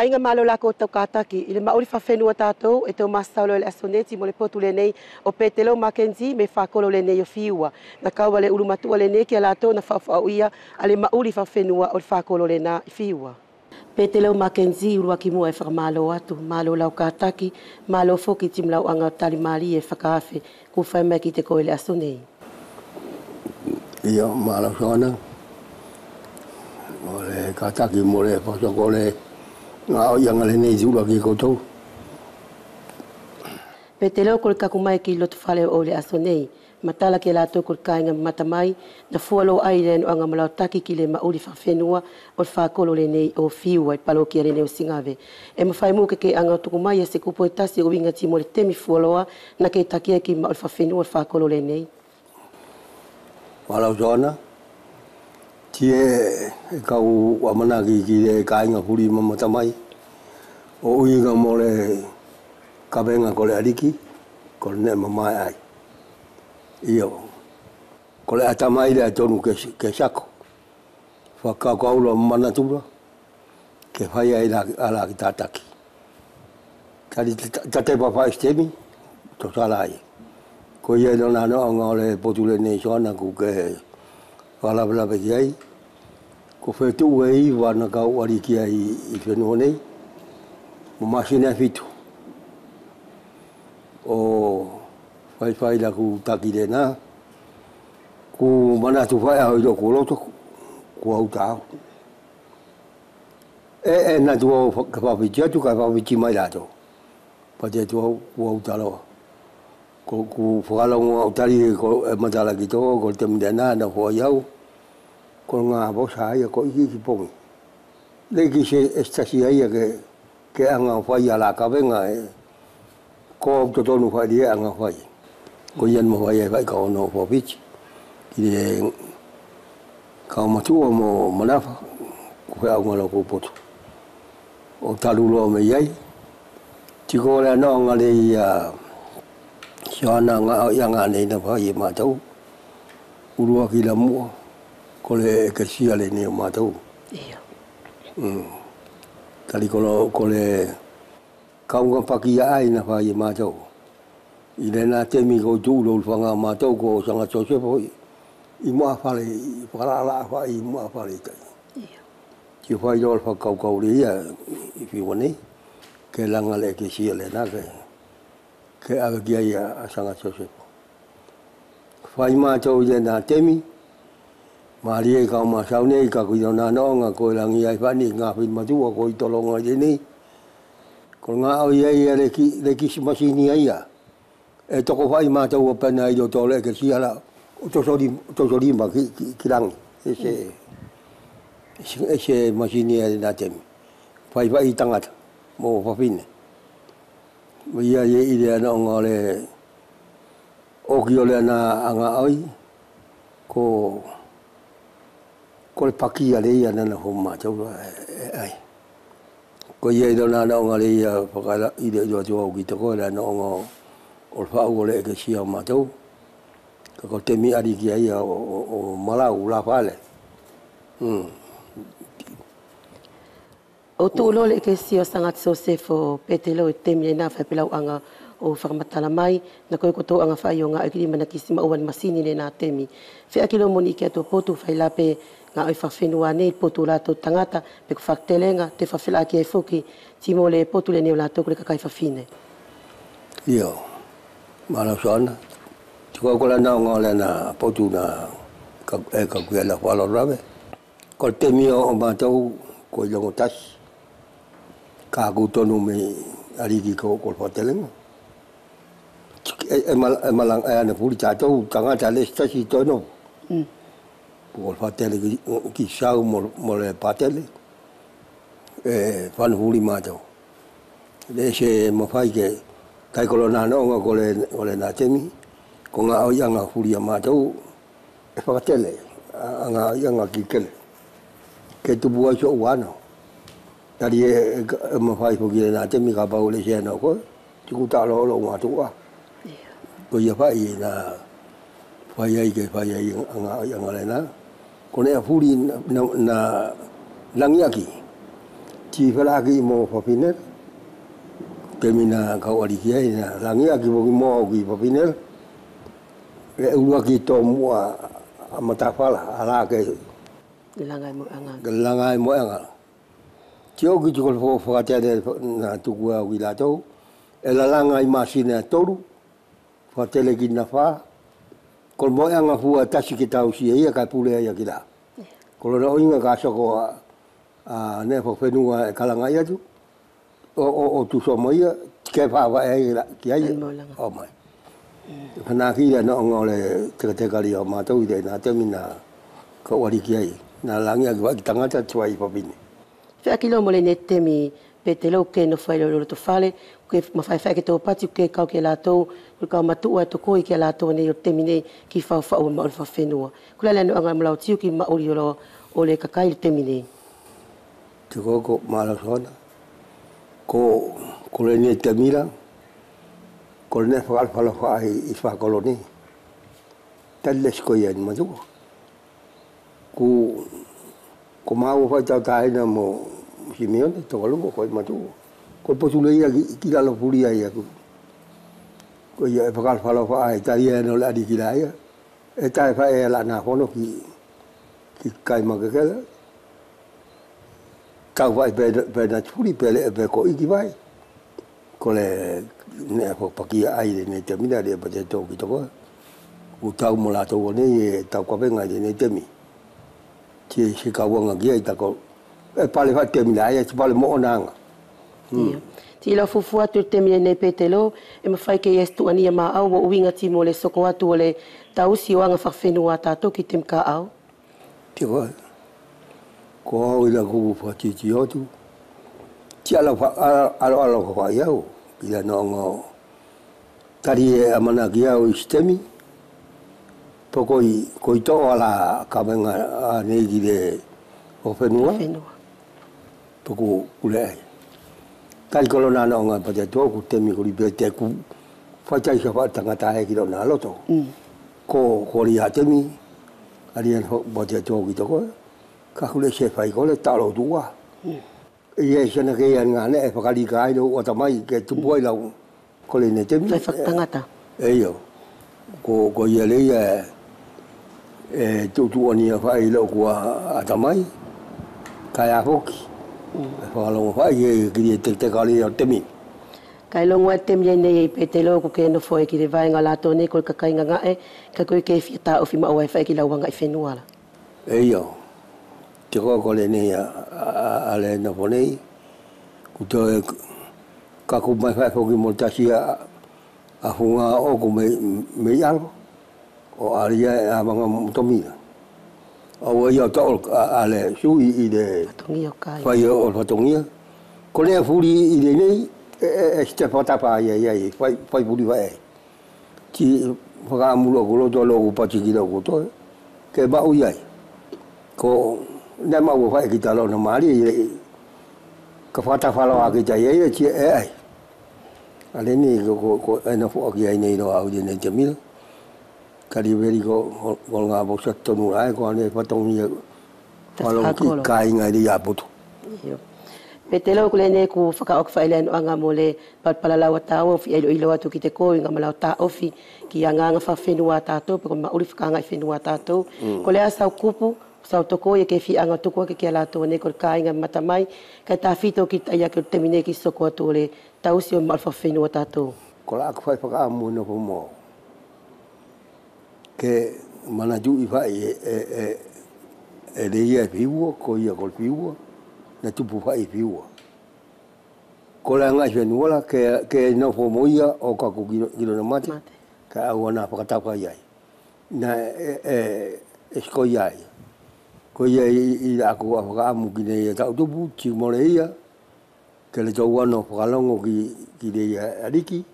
Aiga malo lako taukataki i le mauli fawhenua tātou e tau masaulo le asoneti mo le potu lenei o Petelo Mackenzie me whakolo lenei o Fiua. Na kaua le ulumatua lenei ki a lātou na whaufau ia a le mauli fawhenua o le whakolo lena i Fiua. Petelo Mackenzie uluaki mua e whakamalo atu, malo lau kataki, malo foki timlau anga talimali e whakaafe, ku whai mai ki te koe le asonei. Ia, malo soana, o le kataki mo le whasako ngā o ianga le nei tula ki koutou. Petelo ko le kakumai ki lotu whale o le aso nei. Matala ke lātou ko le kāinga mata mai, na fualo ai le anga malau taki ki le mauli whawhenua o le whakolo le nei o Fiua i palokia le nei o Singave. E mawhai mū ke ke anga tuku mai e se kupo e tasi o winga timo le temi fualoa na ke takia ki mauli whawhenua o le whakolo le nei. Walau soana, tie e kau amana ki ki le kāinga puri mamata mai. O uiga mo le kawenga ko le ariki, ko le ne mamae ai. Iyo, ko le atamai le atonu ke sako. Whakaukaula manatura, ke whai ai la, ala ki tātaki. Tari tate papa istemi, to sala ai. Ko ia nona no anga o le potu le nei soana ku ke whalawalawe ki ai. Ko whetu e i wana kau ariki ai i whenua nei. Mo masine whitu. O whai whai la ku taki le nā. Ku manatu whai au i loko loto, ku au tāu. E nā tu au ka whawhiti atu, ka whawhiti mai rātou. Pate tu au ku au tāloa. Ko ku whakalongo au tari ko e matala ki tō, ko te mea nā na hoa iau. Ko ngā bosa aia ko iki ki pongi. Le ki se estasi aia ke anga whai a la kawenga e ko au totonu whai ria anga whai. Ko ian mo whai e whai ka ono whawhiti. Ki le ka matua mo manafa, ko whai au ngalo ko potu. O taruroa me iai. Tiko le anō ngā le ia soana ngā au ia ngā nei na whai e mātou. Urua ki la mua, ko le ekesia le nei o mātou. Ia. Tari ko le kaunga paki ai na whai e mātou. I le nā temi ko tūlo ulwhanga mātou ko sanga Joseph i mua whare, i whakarara whai i mua whare i tai. Ia. Ki whai roa whakaukau le ia i whiwa nei, ke langa le ekesia le nā ke awe ki ai a sanga Joseph. Whai mātou i le nā temi, Maria i kau masau nei, ka kui nā noonga, ko langi ai whani, ngā whin matua, ko i tolonga i nei. Ko ngā au i ai le ki masini ai ia. E toko whai mātou o pena i roto le ke siala, o tosori ma ki rangi. E se masini ai nā temi. Whai whai tangata, mō whawhine. Ia i le noonga le oki o le nā anga oi, ko le pakia le ia nana ho mātou ai. Ko ia i rona noonga le ia whakara i le ua tua ki te koe le noonga o le whau o le eke sia o mātou. Ka ko te mi ariki ai o malau la whale. O tūlo le eke sia o sanga Joseph o Petelo e te mi nā whaipelau anga o whakamatala mai, na koe ko tō anga whai o ngā aikiri mana kisima o wan masini le nā temi. Whea ki lo moni ki ato potu whailape ngā oi whawhenua nei, potu lātou tangata, pe ko whaktelenga, te whawhela ki e foki, timo le potu le neo lātou ko le kakai whawhine. Iyo, mana soana, tiko ko la nā ngā le nā potu nā e kakuia la whalo rawe. Ko te mio o mātou, ko i longo tasi, ka aku tonu me ariki ko ko whatelenga. E malang e ana puri tātou, tangata le stasi tono. Ko whatele ki sau mo le patele, e whanhuri mātou. Le se mawhai ke kaikolo nā noonga ko le nā temi, ko ngā au ianga huri a mātou, e whakatele, a ngā au ianga ki kele. Ke tupu ai so uano. Tari e mawhai foki le nā temi ka pau le se anō koe, tiku tālo olo ngā tua. Ko ia whai nā whai ai ke whai ai anga le nā. Ko nea huri na langiaki. Ti whalaki mo whawhinera. Te mina kau ariki ai na langi aki mo mo au ki whawhinera. E urua ki tō mua a matawhala, a rā ke Langa mo anga. Langa mo anga. Ti o ki te kore whakatere nā tuku au ki rātou. E lalanga i masina toru, whatele ki na whā. Ko mo anga fua tasi ki tau si ia ka pule ia ki rā. Ko lona oinga ka soko a ne whawhenua e kalanga ia tu. O tuso mo ia, ke whawa e ki ai. O mai. Whanaki ia no onga le tekatekari o mātou i te nā te mina ka uariki ai. Nā langi a ki tangata tuai whawhine. Whea ki lo mo le ne temi pe te lau ke no whai lo to fale, ke mawhai whai ke tō pati ke kau ke lātou, ke kau matua to koi ke lātou nei o temi nei ki whau whau maori whawhenua. Kula le anu anga malau tiu ki maori o o le kakai le temi nei. Te koko māla sona, ko le ne temira, ko le ne whakalwhala wha i whakolo nei. Tale siko ia ni matua. Ko māua whai tau tāina mo Simeone, tō kalungo, koe matua. Ko potule ia ki lalo puria ia ku. Ko ia e whakalwhala wha i tari e no le adi ki la ia. E tae wha e la nā hono ki kai makekela. Tau whai pe nā tūri, pe le pe ko iki vai. Ko le nea whapakia ai le nei temina le pa te tō ki tokoa. Ku tau mo lātou nei e tau kawenga i nei temi. Ti se kauanga kia i tako. E pale whai temina ai, e te pale mo onanga. Ti ila fufu atu te mine nei petelo, e mawhai ke yes tu ania ma au, o uinga ti mo le soko atu o le tausi o anga whawhenua tātou ki te mka au. Te koe, ko au i la kupu whatiti atu, ti alo alo whai au, ki la no ngā tari e amana ki au i stemi, po koi tō ala kawenga a nei ki le o whenua, po ku kule ai. Tari kolo nā no ngā pate tō ku temi kuri pe te ku whaitai sa whaatangata he ki rona loto. Ko kori a temi, ari en pate tō ki toko, ka kule se whai kole talo tua. Ia e sena ke ia ngā ne e whakarika ai no atamai ke tupu ai lau kole ne temi. Whai whakatangata. E iyo, ko ia le ia e tūtū ani a whai lau kua atamai, kai a hoki. Whakalongo whai e kiri e te tekari o temi. Kai longo e temi nei e petelo ko ke no foi ki le vaenga lātou nei ko le kakainga ngae, ka koe ke whia tā ofi maua e whai ki lauanga i whenua la. E iyo, te koko le nei a le nopo nei, ku toe kaku mai whai foki mo tasi a hunga o ku me i alo, o aria e a manga mutomina. O ia tau a le sui i le whai o whatongia. Ko lea furi i le nei, e te whatapa ia ia i, whai furi whai e. Ti whakaamuro ko roto loku pati ki loku toe, ke mau iai. Ko ne mau whai ki tā lona maari, ka whatawhalo a ki tā ia, ti e ai. A le nei, ko e na fua ki ai nei roa au i nei te mira. Kari weri ko ngā bosa tonu ai, ko ane whatongia whalo ki kāinga i a putu. Petelo ko le nei ku whakaok whaile anu anga mo le palpalalaua tāua, fi ilo ilo atu ki te kō i ngā malau tā ofi ki a ngā ngā whenua tātou, pe ko mauri whakanga i whenua tātou. Ko le a sau kupu, sau toko ia ke fi anga tuku ake ki a lātou nei ko le kāinga matamai, kai tā whito ki tai ake o te mine ki soko atu o le tausi o mauri whawhenua tātou. Ko la aku whai whakaamu no mō. Ke mana tu i whai e le ia e whiua, ko ia ko le whiua, na tupu whai whiua. Ko le ngai whenua la, ke nofo mo ia o kaku ki rona mate, ka au ana whakatapa iai. Na e siko iai. Ko ia i aku a whakaamu ki nei e tau tupu, ti mo le ia, ke le tau ano whakalongo ki le ia ariki,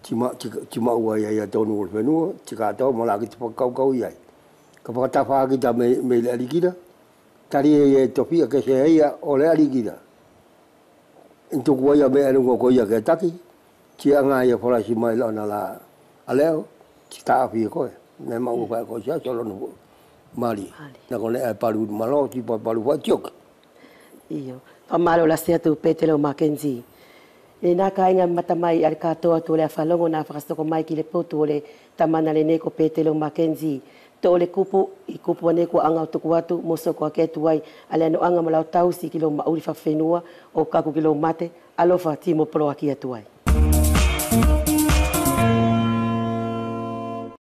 ti maua ia ia tonu o le whenua, ti ka tau mo la ki te whakaukau iai. Ka whakatawha ki ta me le arikira, tari e e topia ke se ia o le arikira. Intuku ia me anungo ko ia ke taki, ti anga ia wharasi mai lona la aleo, ti tāwhi koe, ne maua whae koe sia, solo no mari. Na ko le e paru malo, ti paru whae tioki. Iyo. Whamalo la sea tu Petelo Mackenzie. Le nā kāinga mata mai a le katoa tu le awhalongo nā whakasoko mai ki le potu o le tamana le neko Petelo Mackenzie. To o le kupu i kupu ane kua anga o tuku atu mo soko ake atu ai a le ano anga ma lau tausi ki lo mauri whawhenua o kaku ki lo mate alofa timo polo aki atu ai.